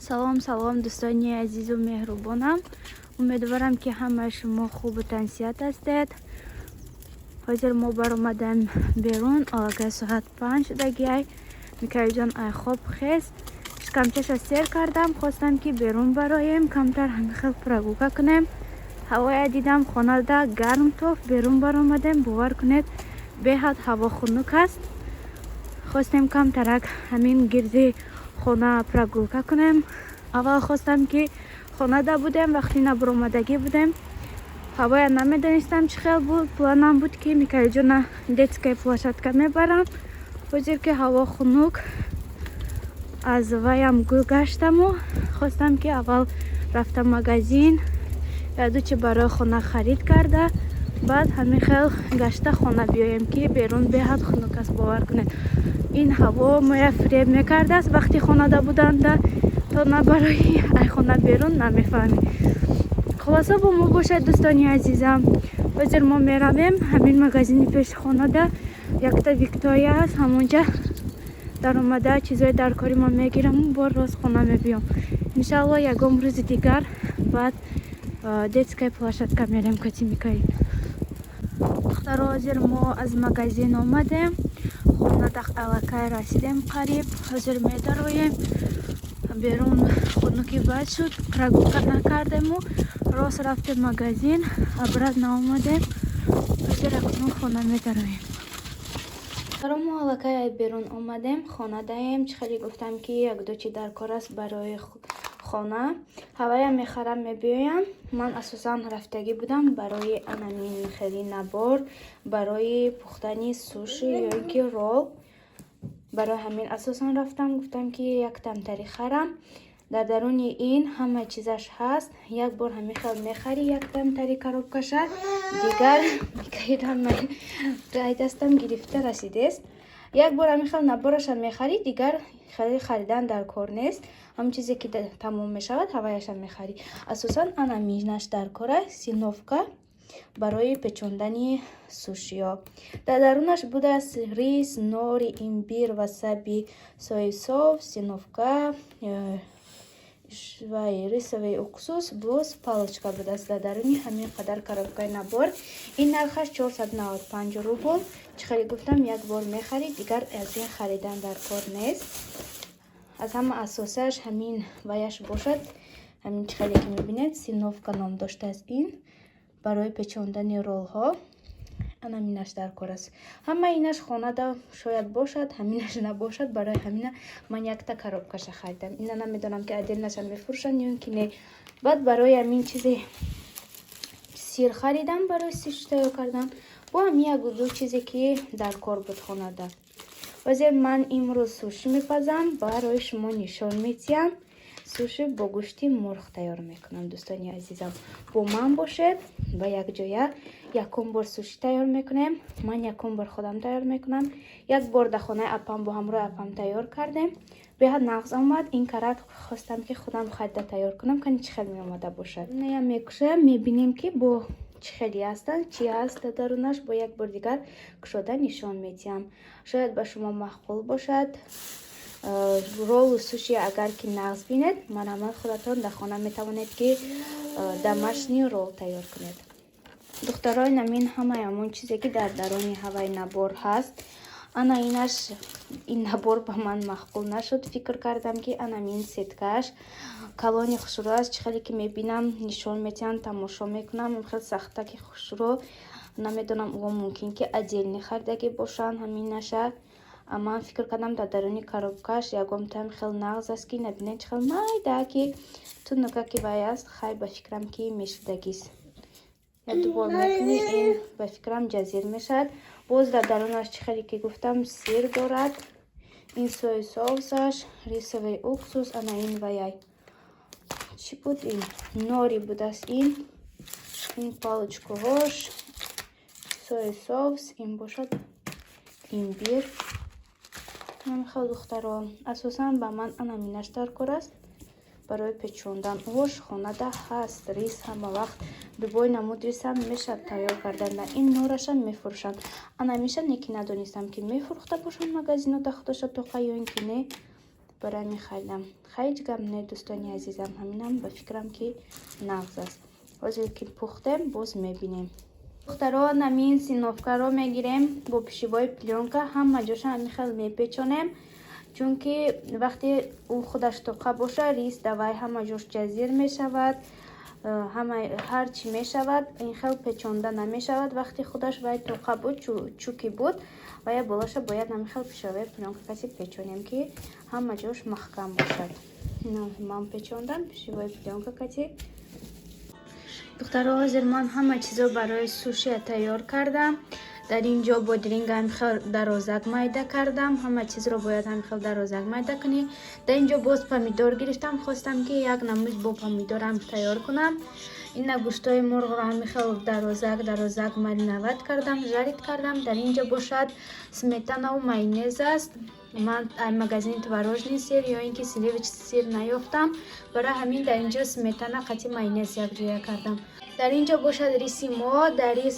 Салом, салом, дӯстони азизу меҳрубонам. Умедворам, ки ҳамаи шумо хубу тансиҳат ҳастед. Ҳозир мо баромадем берун, аллакай соат 5 шудагиай. Микаилҷон ай хоб хест, шикамчаша сер кардам, хостам, ки берун бароем, камтар ҳамин хел прогулка кунем. Ҳавоя дидам, хонада гарм тоф, берун баромадем, бовар кунед, беҳад ҳаво хунук аст. Хостем камтарак ҳамин гирди хона прогулка кунем. Аввал хостам, ки хонада будем, вақти набаромадагӣ будем, ҳавоя намедонистам, чӣ хел буд. Планам буд, ки Микаилҷона детская площадка мебарам. Ҳозир ки ҳаво хунук, аз ваям гаштаму хостам, ки аввал рафта магазин, яду чи барои хона харид карда, баъд ҳамин хел гашта хона биёем, ки берун беҳад хунук аст. Бовар кунед, ин ҳаво моя фиреб мекардааст. Вақти хонада буданда то набарои ай хона берун, намефаҳмӣ. Хулоса, бо мо бошад, дӯстони азизам. Ҳозир мо меравем ҳамин магазини пеши хонада, якта Виктория аст, ҳамонҷа даромада, чизои дар кори ма мегираму бо рост хона мебиём. Иншаалло, ягон рӯзи дигар баъд детская площадка мерем кати Микаил. Духтаро, ҳозир мо аз магазин омадем, хонада аллакай расидем қариб. Ҳозир медароем. Берун хунуки бад шуд, прогулка накардему, рост рафтем магазин, обратно омадем. Ҳозир акнун хона медароем. Духтаро, мо аллакай берун омадем, хонадаем. Чӣ хеле гуфтам, ки якду чи дар кор аст барои хона, ҳавая мехарам, мебиёям. Ман асосан рафтагӣ будам барои анамин хели набор барои пухтани суши ё ин ки ролл. Барои ҳамин асосан рафтам, гуфтам, ки як тамтари харам. Дар даруни ин ҳама чизаш ҳаст. Як бор ҳамин хел мехарӣ, як тамтари коробкаша, дигар рай дастам гирифта расидест. Як бор ҳамин хел набораша мехарӣ, дигар хеле харидан дар кор нест. Ҳамон чизе ки тамом мешавад, ҳаваяша мехарӣ. Асосан анаминаш дар кора, циновка барои печондани сушиҳо. Дар дарунаш будааст рис, нори, имбир, васаби, сои соус, циновка, вай, рисовый уксус, боз палочка будааст дар даруни ҳамин қадар коробкаи набор. Ин нархаш 495 рубл. Чӣ хеле гуфтам, як бор мехарӣ, дигар аз ин харидан дар кор нест. Аз ҳама асосаш ҳамин ваяш бошад. Ҳамин чӣ хеле ки мебинед, циновка ном доштааст, ин барои печондани роллҳо, анаминаш дар кор аст. Ҳама инаш хонада шояд бошад, ҳаминаш набошад. Барои ҳамина ман якта коробкаша харидам. Ина намедонам, ки отдельноша мефурӯшанд ё ин ки не. Баъд барои ҳамин чизе сир харидам, барои суши тайёр кардан, бо ҳамин яку ду чизе ки дар кор буд хонада. Ҳозир ман имрӯз суши мепазам, барои шумо нишон медиҳам. Суши бо гӯшти мурғ тайёр мекунам. Дӯстони азизам, бо ман бошед ва якҷоя якум бор суши тайёр мекунем. Ман якум бор худам тайёр мекунам. Як бор дар хонаи апам бо ҳамроҳи апам тайёр кардем, беҳад нағз омад. Ин карат хостам, ки худам харида тайёр кунам, кани чӣ хел меомада бошад. Инаям мекушоям, мебинем, ки бо чӣ хеле ҳастанд, чӣ ҳаст дар дарунаш. Бо як бор дигар кушода нишон медиҳам. Шояд ба шумо маъқул бошад. Роллу суши агар ки нағз бинед, марҳамат, худатон дар хона метавонед, ки домашний ролл тайёр кунед. Духтаро, инамин ҳамаи ҳамон чизе ки дар даруни ҳавай набор ҳаст. Ана инаш, ин набор ба ман маъқул нашуд. Фикр кардам, ки анамин сеткааш калони хушрӯ аст. Чӣ хеле ки мебинам, нишон метиҳанд, тамошо мекунам, хеле сахта ки хушрӯ. Намедонам, о мумкин ки отдельный харидагӣ бошанд ҳаминаша. Ман фикр кардам, дар даруни коробкаш ягон там хел нағз аст, ки набинед, чӣ хел майда ки тунука ки вай аст. Хай, ба фикрам, ки мешудагист. Як ду бор мекунӣ, ин ба фикрам ҷазир мешавад. Боз дар дарунаш, чӣ хеле ки гуфтам, сир дорад, ин сои соусаш, рисовый уксус, ана ин ваяй чӣ буд, ин нори будааст, ин палочкаҳош, сои соус, ин бошад имбир. Хел, духтаро, асосан ба ман анаминаш дар кор аст барои печондан. Ош хонада ҳаст, рис ҳама вақт, любой намуд рисам мешавад тайёр кардан. Ин норашам мефурӯшанд. Анамиша неки надонистам, ки мефурӯхта бошанд магазинода худоша тоқа ё ин ки не. Барои ҳамин харидам. Ҳеҷ гап не, дӯстони азизам, ҳаминам ба фикрам, ки нағз аст. Ҳозир ки пухтем, боз мебинем. Духтарон, ҳамин циновкаро мегирем бо пищевой плёнка, ҳама ҷоша ҳамин хел мепечонем, чунки вақте ӯ худаш тоқа боша, рис давай ҳама ҷош ҷазир мешавад, ҳар чӣ мешавад, ин хел печонда намешавад. Вақте худаш вай тоқа буд, чуки буд, вая болаша бояд ҳамин хел пищевой плёнка каси печонем, ки ҳама ҷош маҳкам бошад. Ман печондам пищевой плёнка кати. Духтаро, ҳозир ман ҳама чизо барои сушия тайёр кардам. Дар ин ҷо бодринг ҳамин хел дарозак майда кардам. Ҳама чизро бояд ҳамин хел дарозак майда кунӣ. Дар ин ҷо боз помидор гирифтам, хостам, ки як намуд бо помидорам тайёр кунам. Ина гӯштҳои мурғро ҳамин хел дарозак дарозак мариновать кардам, жарить кардам. Дар ин ҷо бошад сметанаву майонез аст. Ман ай магазин творожный сыр ё ин ки сливочный сыр наёфтам, барои ҳамин дар ин ҷо сметана қати майонез якҷоя кардам. Дар ин ҷо бошад риси мо. Дар рис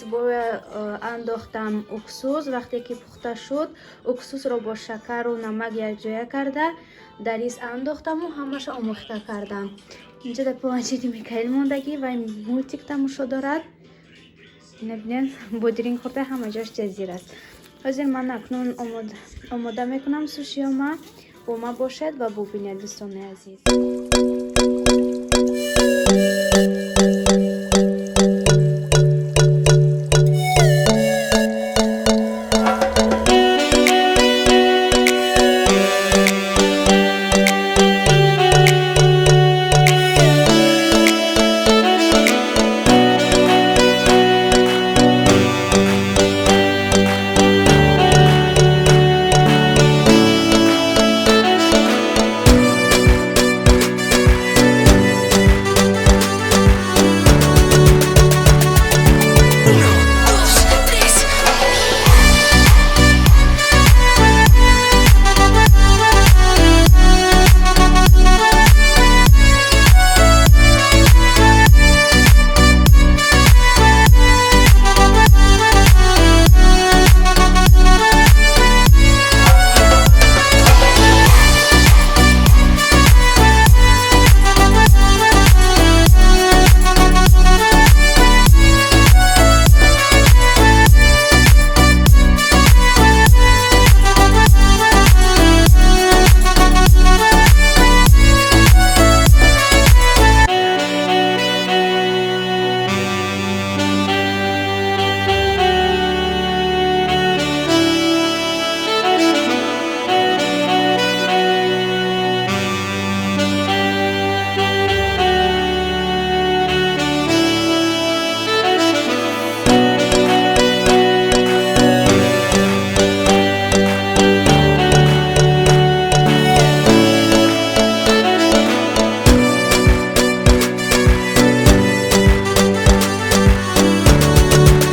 андохтам уксус. Вақте ки пухта шуд, уксусро бо шакару намак якҷоя карда дар рис андохтаму ҳамаша омӯхта кардам. Инҷо дар планшети Микаил мондагӣ, вай мультик тамошо дорад. Ина бинед, бодринг хӯрда, ҳама ҷош ҷазир аст. Ҳозир ман акнун омода мекунам сушиёма. Бо ма бошед ва бубинед, дӯстони азиз.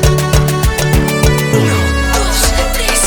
Uno, dos, tres. Uno, dos, tres.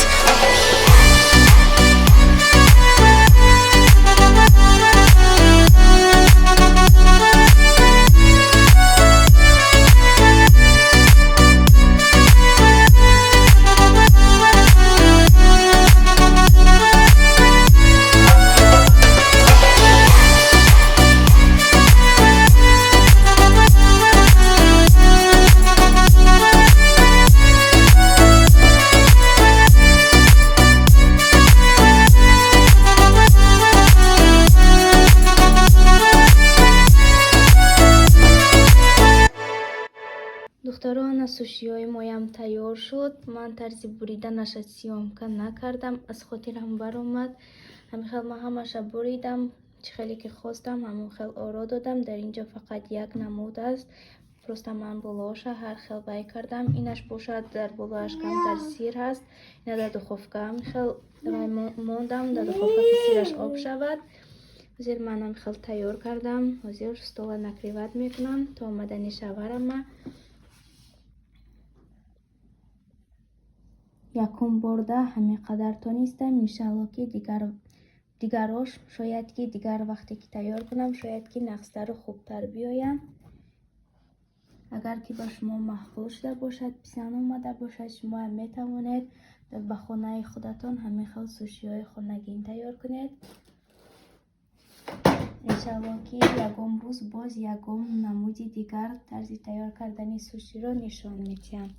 Духтарона, сушиҳои моям тайёр шуд. Ман тарзи буриданаша съёмка накардам, аз хотирам баромад. Ҳамин хел ман ҳамаша буридам, чӣ хеле ки хостам, ҳамон хел оро додам. Дар ин ҷо фақат як намуд аст, просто ман болооша ҳар хел бай кардам. Инаш бошад, дар болоаш камтар сыр ҳаст. Ина дар духовка ҳамин хел вай мондам, дар духовка, ки сыраш об шавад. Ҳозир ман ҳамин хел тайёр кардам. Ҳозир стола накрывать мекунам то омадани шавҳарама. Якум борда ҳамин қадар тонистам. Иншалло, ки дигарош шояд, ки дигар вақте ки тайёр кунам, шояд, ки нағзтару хубтар биёянд. Агар ки ба шумо маъқул шуда бошад, писанд омада бошад, шумоам метавонед ба хонаи худатон ҳамин хел сушиҳои хонагин тайёр кунед. Иншалло, ки ягон рӯз боз ягон намуди дигар тарзи тайёр кардани суширо нишон медиҳам.